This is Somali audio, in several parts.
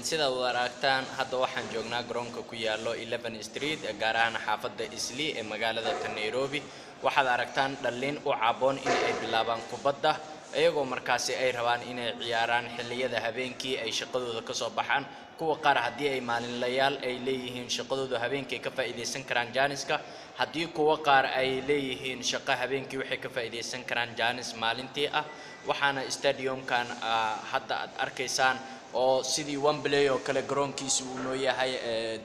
Sidaad wada aragtaan, hadda waxaan joognaa garoonka ku yaalo 11 Street, gaar ahaan xaafadda Islii ee magaalada ta Nairobi. Waxaad aragtaan dhallin u caboon in ay bilaabaan kubadda, iyagoo markaasi ay rabaan inay ciyaaraan xilliyada habeenkii ay shaqadooda kasoo baxaan. Kuwa qaar haddii ay maalinlayaal ay leeyihiin shaqadooda, habeenkii ka faa'iidaysan karaan jaaniska. Haddii kuwa qaar ay leeyihiin shaqo habeenkii, waxay ka faa'iidaysan karaan jaanis maalintii ah. Waxaana stadiumkan hadda aad arkaysaan oo sidii Wembley oo kale garoonkiisa uu noo yahay,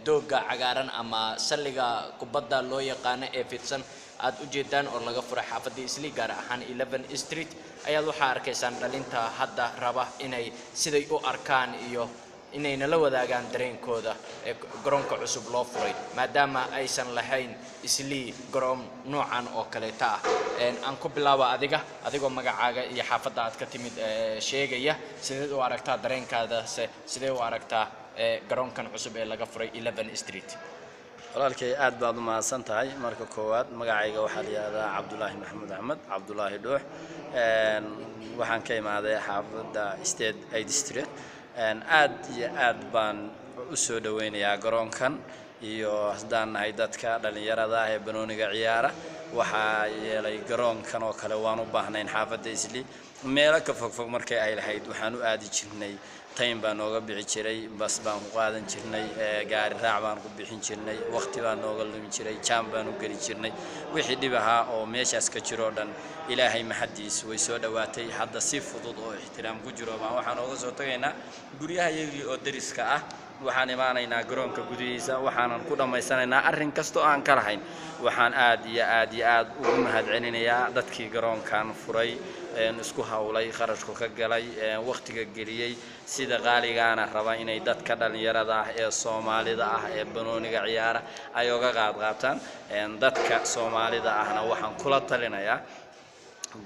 doogga cagaaran ama salliga kubadda loo yaqaano ee fidsan aad u jeedaan oo laga furay xaafadda Islii, gaar ahaan 11 Street, ayaad waxaa arkaysaan dhalinta hadda raba inay siday u arkaan iyo inay nala wadaagaan dareenkooda ee garoonka cusub loo furay, maadaama aysan lahayn Islii garoon noocan oo kaleeta ah. Aan ku bilaabo adiga, adigoo magacaaga iyo xaafadda aad ka timid sheegaya. Sideed u aragtaa dareenkaada se sidee u aragtaa garoonkan cusub ee laga furay 11 Street? Walaalkay, aad baad u mahadsan tahay. Marka koowaad, magacayga waxaa la yidhaahdaa Cabdulaahi Maxamuud Axmed, Cabdulaahi Dhuux. Waxaan ka imaaday xaafadda State Aid Street. Aad iyo aad baan u soo dhoweynayaa garoonkan iyo haddaan nahay dadka dhallinyarada ah ee banooniga ciyaara. Waxaa yeelay garoonkan oo kale waan u baahnayn xaafadda Isli. Meelo ka fogfog markay ay lahayd waxaan u aadi jirnay, time baa nooga bixi jiray, bas baan ku qaadan jirnay, gaari raac baan ku bixin jirnay, waqti baa nooga lumi jiray, jaam baan u geli jirnay. Wixii dhib ahaa oo meeshaas ka jiroo dhan, Ilaahay maxadiis, way soo dhowaatay. Hadda si fudud oo ixtiraam ku jiro baan waxaan ooga soo tagaynaa guryahayagii oo deriska ah. Waxaan imaanaynaa garoonka gudihiisa, waxaanan ku dhammaysanaynaa arrin kasta oo aan ka lahayn. Waxaan aad iyo aad iyo aad ugu mahadcelinayaa dadkii garoonkan furay, isku hawlay, kharashku ka galay, wakhtiga geliyey, sida qaaligaana raba inay dadka dhallinyarada ah ee Soomaalida ah ee banooniga ciyaara ay oga qaad qaataan. Dadka Soomaalida ahna waxaan kula talinayaa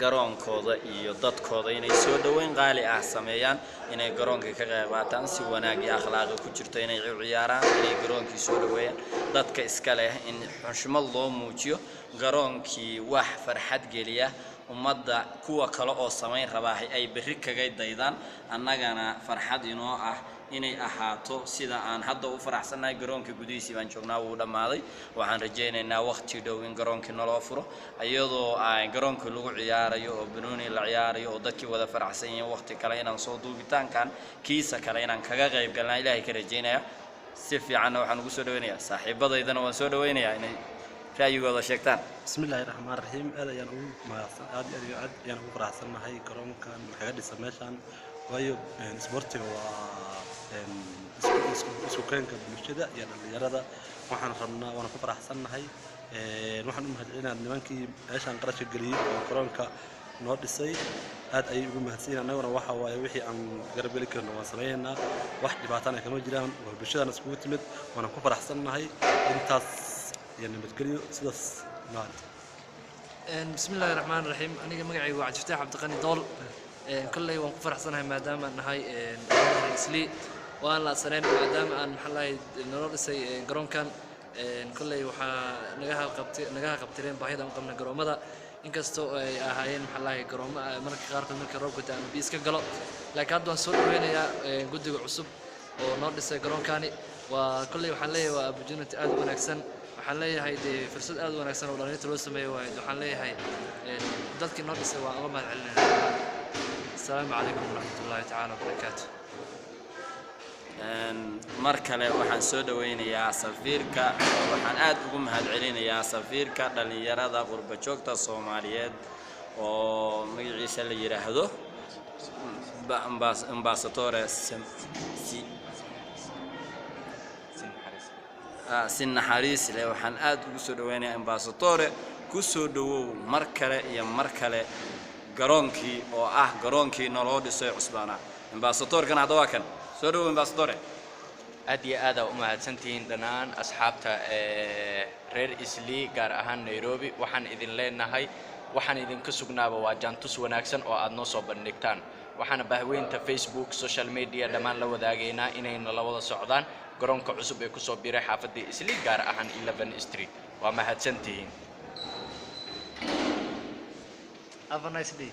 garoonkooda iyo dadkooda inay soo dhoweyn qaali ah sameeyaan, inay garoonka ka qayb qaataan, si wanaag iyo akhlaaqi ku jirto inay u ciyaaraan, inay garoonkii soo dhoweeyaan, dadka iska leh in xushmad loo muujiyo. Garoonkii wax farxad geliya ummadda, kuwa kale oo samayn rabaahay ay berri kaga daydaan, annagana farxad inoo ah inay ahaato sida aan hadda u faraxsannahay. Garoonka gudihiisii baan joognaa, wuu dhammaaday. Waxaan rajaynaynaa waqti dhow in garoonkii naloo furo, iyadoo garoonkii lagu ciyaarayo oo banooni la ciyaarayo oo dadkii wada faraxsan yihiin. Waqti kale inaan soo duubitaankan kiisa kale inaan kaga qayb galnaa Ilaahay ka rajaynaya. Si fiicanna waxaan ugu soo dhaweynayaa saaxiibadaydana, waan soo dhaweynayaa inay ra'yigooda sheegtaan. Bismi illaahi raxmaan raxiim. Aad ayaan ugu mahadsan, aad iyo aad ayaan ugu faraxsannahay garoonkan kaga dhisa meeshan, waayo isboortiga waa isku keenka bulshada iyo dhallinyarada. Waxaan rabnaa, waana ku faraxsannahay. Waxaan u mahadcelinayaa nimankii meeshaan qarashka geliyey oo garoonka noo dhisay. Aad ayay ugu mahadsan yihiin. Annaguna waxa waaye wixii aan garab geli karno waan sameynaynaa. Wax dhibaatana kama jiraan, waa bulshadana iskugu timid, waana ku faraxsannahay. Intaas iyo nabadgelyo, sidaas mahad. Bismi illaahi raxmaan raxiim. Aniga magacaygu waa Cabdifataax Cabdiqani Dool. Kolley waan ku faraxsanahay maadaama aan nahay Islii, waan laasaneyn maadaama aan, maxaa lahay, naloo dhisay garoonkan. Kolley waxaa naga haqabtireen baahida aan u qabnay garoomada, inkastoo ay ahaayeen, maxaa lahay, garoomo mararka qaarkood marka roobka da ama biyo iska galo. Laakiin hadda waan soo dhaweynayaa guddiga cusub oo noo dhisay garoonkani. Waa kolley waxaan leeyahay waa opportunity aad u wanaagsan. Waxaan leeyahay dee fursad aad u wanaagsan oo dhalinyarta loo sameeyo waaye. Waxaan leeyahay dadkii noo dhisay waan uga mahad celinaya. Asalaamu calaykum waraxmatullaahi tacaala wabarakaatu. Mar kale waxaan soo dhaweynayaa safiirka. Waxaan aad ugu mahadcelinayaa safiirka dhallinyarada qurba joogta Soomaaliyeed oo magaciisa la yidhaahdo Ambassadore si naxariis leh. Waxaan aad ugu soo dhaweynayaa ambassadore. Ku soo dhawow mar kale iyo mar kale garoonkii oo ah garoonkii naloo dhisay cusbaana. Ambassadorkan hadda waa kan. Soo dhawow, ambassadore. Aad iyo aad aa u mahadsantihiin dhammaan asxaabta reer Islii, gaar ahaan Nairobi. Waxaan idin leenahay, waxaan idinka sugnaaba waa jaantus wanaagsan oo aad noo soo bandhigtaan. Waxaana bahweynta Facebook, social media dhammaan la wadaagaynaa inayna la wada socdaan garoonka cusub ee kusoo biiray xaafadda Islii, gaar ahaan 11 Street. Waa mahadsantihiin. Have a nice day.